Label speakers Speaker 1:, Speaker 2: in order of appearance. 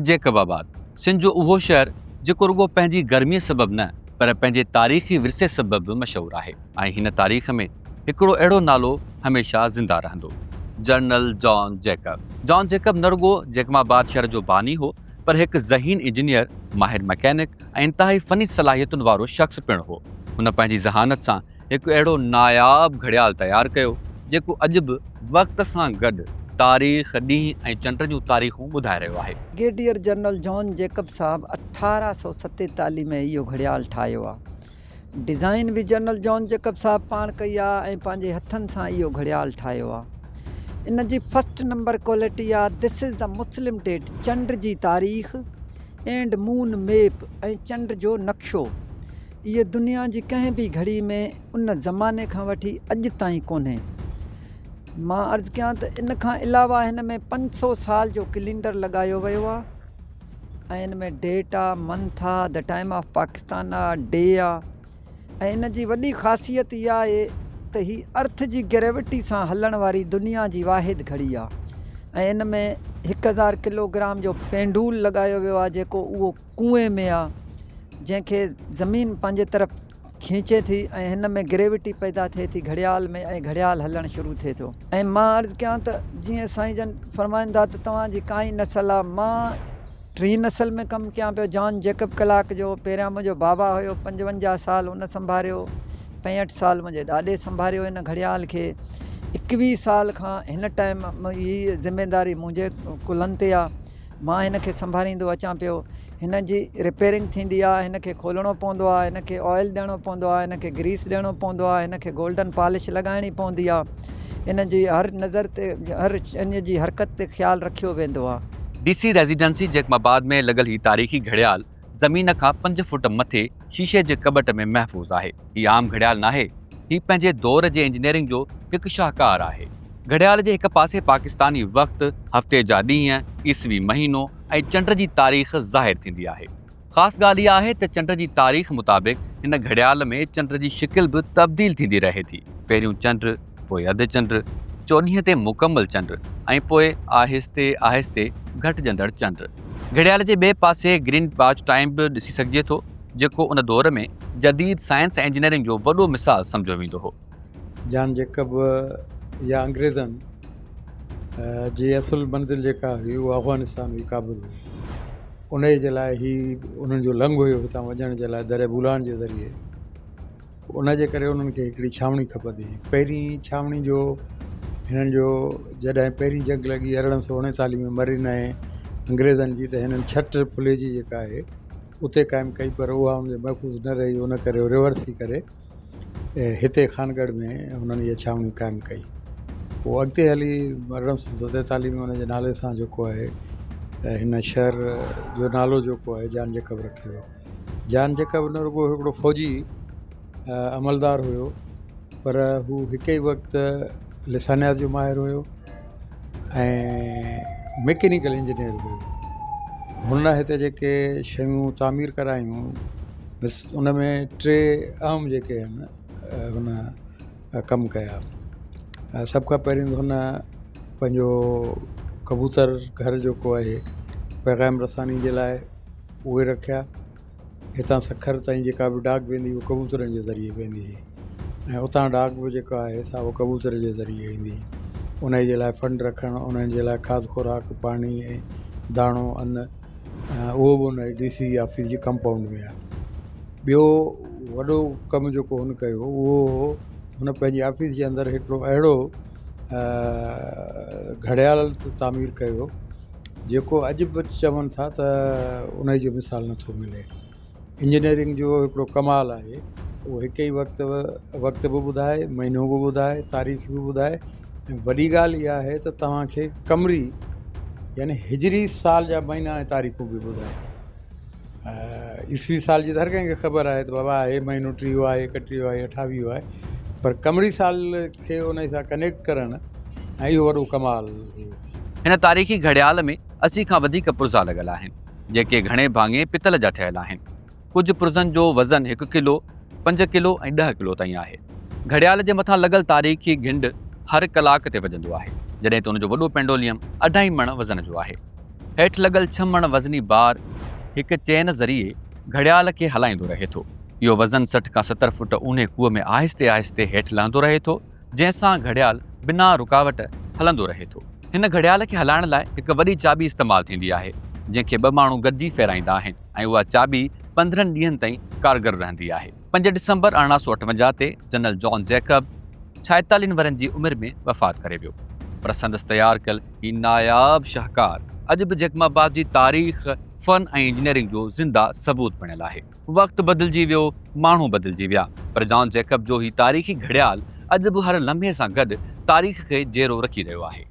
Speaker 1: Jacob آباد، سنڌ جو اهو شهر جيڪو رڳو پنهنجي گرميء سبب نه پر پنهنجي تاريخي ورثي سبب به مشهور آهي ۽ هن تاريخ ۾ هڪڙو اهڙو نالو هميشه زنده رهندو، general John Jacob. John Jacob نه رڳو جيڪب آباد شهر جو باني هو پر هڪ ذهين انجنيئر، ماهر مڪينڪ ۽ انتهائي فني صلاحيتن وارو شخص پڻ هو. هن پنهنجي ذهانت سان هڪ اهڙو ناياب گهڙيال تيار ڪيو، جيڪو اڄ به وقت سان گڏ تاريخ، ڏينهن ۽ چنڊ جون تاريخون ٻڌائي رهيو آهي.
Speaker 2: برگيڊيئر جنرل جان جيڪب صاحب 1847 ۾ اهو گهڙيال ٺاهيو آ. ڊزائين به جنرل جان جيڪب صاحب پاڻ ڪئي آ ۽ پنهنجي هٿن سان اهو گهڙيال ٺاهيو آ. ان جي فرسٽ نمبر ڪوالٽي آ This is the Muslim Date چنڊ جي تاريخ اينڊ مون ميپ ۽ چنڊ جو نقشو. اهي دنيا جي ڪنهن به گهڙي ۾ ان زماني کان وٺي اڄ تائين ڪونهي. مان عرض ڪيان ته ان کان علاوه هن ۾ 500 سال جو ڪلينڊر لڳايو ويو آهي ۽ ان ۾ ڊيٽ آ، منٿ آ، the time of Pakistan آ، ڊي آ ۽ ان جي وڏي خاصيت اها آهي ته هي ارٿ جي گريوٽي سان هلڻ واري دنيا جي واحد گهڙي آ ۽ ان ۾ 1000 ڪلو گرام جو پينڊول لڳايو ويو آ جيڪو اهو ڪوئين ۾ آ جنهن کي زمين پنهنجي طرف کينچي ٿي ۽ هن ۾ گريوٽي پيدا ٿئي ٿي گهڙيال ۾ ۽ گهڙيال هلڻ شروع ٿئي ٿو. ۽ مان عرض ڪيان ته جيئن سائين جن فرمائن ٿا ته توهان جي ڪائين نسل آ مان ٽين نسل ۾ ڪم ڪيان پيو جان جيڪب ڪلاڪ جو پهريان منهنجو بابا هيو 55 سال ان سنڀاريو 65 سال منهنجي ڏاڏي سنڀاريو هن گهڙيال کي 21 سال کان هن ٽائيم هي ذميداري منهنجي ڪلهن تي آ. مان هن کي سنڀاريندو اچان پيو. هن جي رپيئرنگ ٿيندي آ، هن کي کولڻو پوندو آ، هن کي آئل ڏيڻو پوندو آ، هن کي گريس ڏيڻو پوندو آ، هن کي گولڊن پالش لڳائڻي پوندي آ. هن جي هر نظر تي هر ان جي حرڪت تي خيال رکيو ويندو آ.
Speaker 1: ڊي سي ريزيڊنسي جيڪب آباد ۾ لڳل هي تاريخي گهڙيال زمين کان پنج فوٽ مٿي شيشي جي ڪٻٽ ۾ محفوظ آهي. هي عام گهڙيال ناهي، هي پنهنجي دور جي انجنيئرنگ جو هڪ شاهڪار آهي. گهڙيال جي هڪ پاسي پاڪستاني وقت، هفتي جا ڏينهن، عيسوي مهينو ۽ چنڊ جي تاريخ ظاهر ٿيندي آهي. خاص ڳالهه اها آهي ته چنڊ جي تاريخ مطابق هن گهڙيال ۾ چنڊ جي شڪل به تبديل ٿيندي رهي ٿي. پهريون چنڊ، پوء اڌ چنڊ، چوڏهينء تي مڪمل چنڊ ۽ پوء آهستي آهستي گهٽجندڙ چنڊ. گهڙيال جي ٻئي پاسي گرين واچ ٽائيم به ڏسي سگهجي ٿو، جيڪو ان دور ۾ جديد سائنس ۽ انجنيئرنگ جو وڏو مثال سمجهيو ويندو هو.
Speaker 3: جان جيڪب يا انگريزن جي اصل منزل جيڪا هئي اها افغانستان هئي ڪابل هئي انهي جي لاء هي انهن جو لنگهه هيو هتان وڃڻ جي لاء درياء بولان جي ذريعي ان جي ڪري انهن کي هڪڙي ڇانوڻي کپندي هئي پهرين ڇانوڻي جو هنن جو جڏهن پهرين جنگ لڳي 1839 ۾ مرين ۽ انگريزن جي ته هنن ڇٽ ڦليجي جيڪا آهي اتي قائم ڪئي پر اها ان جي محفوظ نه رهي ان ڪري ريورس ٿي ڪري هتي خانڳڙهه ۾ هنن اها ڇانوڻي قائم ڪئي. پوء اڳتي هلي 1847 ۾ ان جي نالي سان جيڪو آهي هن شهر جو نالو جيڪو آهي جان جيڪب رکيو ويو. جان جيڪب نه رڳو هڪڙو فوجي عملدار هيو پر هو هڪ ئي وقت لسانيات جو ماهر هيو ۽ مڪينيڪل انجنيئر هيو. هن هتي جيڪي شيون تعمير ڪرايون بس ان ۾ ٽي اهم جيڪي آهن هن ڪم ڪيا. سڀ کان پهرين ته هن پنهنجو ڪبوتر گهر جيڪو آهي پيغام رساني جي لاءِ اهي رکيا. هتان سکر تائين جيڪا به ڊاڪ ويندي هئي اها ڪبوترن جي ذريعي ويندي هئي ۽ اتان ڊاڪ به جيڪا آهي سا اها ڪبوتر جي ذريعي ايندي هئي. انهي جي لاءِ فنڊ رکڻ انهن جي لاءِ کاڌ خوراڪ پاڻي ۽ داڻو ان اهو به ان ڊي سي آفيس جي ڪمپائونڊ ۾ آهي. ٻيو وڏو ڪم جيڪو هن ڪيو اهو هو هن پنهنجي آفيس جي اندر هڪڙو اهڙو گهڙيال تعمير ڪيو جيڪو اڄ به چون ٿا ته ان جو مثال نٿو ملي. انجنيئرنگ جو هڪڙو ڪمال آهي اهو هڪ ئي وقت وقت به ٻڌائي مهينو به ٻڌائي تاريخ به ٻڌائي ۽ وڏي ڳالهه اها آهي ته توهان کي قمري يعني هجري سال جا مهينا ۽ تاريخون به ٻڌائي. عيسوي سال جي ته هر ڪنهن کي خبر آهي ته بابا هي مهينو ٽيهو آهي ايڪٽيهو آهي اٺاويهو آهي پر قمري سال کي ان سان ڪنيڪٽ ڪرڻ ۽ اهو وڏو ڪمال هيو.
Speaker 1: هن تاريخي گهڙيال ۾ 80 کان وڌيڪ پرزا لڳل آهن، جيڪي گهڻي ڀاڱي پتل جا ٺهيل آهن. ڪجهه پرزن جو وزن هڪ ڪلو، پنج ڪلو ۽ ڏهه ڪلو تائين آهي. گهڙيال جي مٿان لڳل تاريخي گهنڊ هر ڪلاڪ تي وڄندو آهي، جڏهن ته ان جو وڏو پينڊوليم اڍائي مڻ وزن جو آهي. هيٺ لڳل ڇهه مڻ وزني بار هڪ چين ذريعي گهڙيال کي هلائيندو رهي ٿو. اهو وزن 60 کان 70 فوٽ اونهي کوهه ۾ آهستي آهستي هيٺ لهندو رهي ٿو، جنهن سان گهڙيال بنا رڪاوٽ هلندو رهي ٿو. هن گهڙيال کي هلائڻ لاء هڪ وڏي چاٻي استعمال ٿيندي آهي، جنهن کي ٻه ماڻهو گڏجي ڦيرائيندا آهن ۽ اها چاٻي 15 ڏينهن تائين ڪارگر رهندي آهي. 5 ڊسمبر 1858 تي جنرل جان جيڪب ڇائيتاليهن ورهين جي عمر ۾ وفات ڪري ويو، پر سندس تيار ڪيل هي ناياب شاهڪار اڄ به جيڪب آباد جي تاريخ، فن ۽ انجنيئرنگ جو زنده ثبوت بڻيل آهي. وقت بدلجي ويو، ماڻهو بدلجي ويا، پر جان جيڪب جو هي تاريخي گهڙيال اڄ به هر لمحي سان گڏ تاريخ کي جيئرو رکي رهيو آهي.